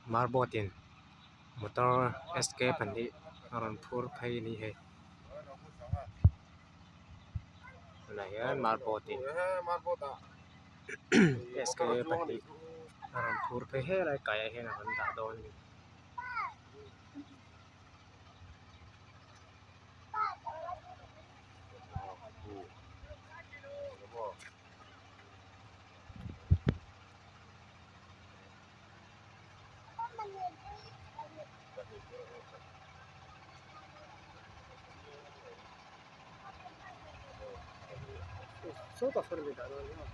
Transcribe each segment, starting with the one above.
Marbot in motor sk pahnih a rawn phur phei a ni hei tunah hian marbot in sk pahnih a rawn phur phei helai kaiah hian a rawn dah dawn a ni. Sawtah sawn mi dah dawn nia.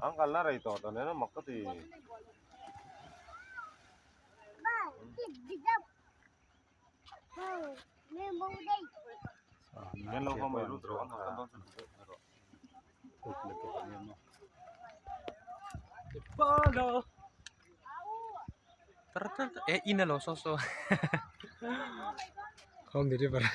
Ang kalna rei tawh ta nen a mak ka ti. Eh in alo saw saw. Home delivery.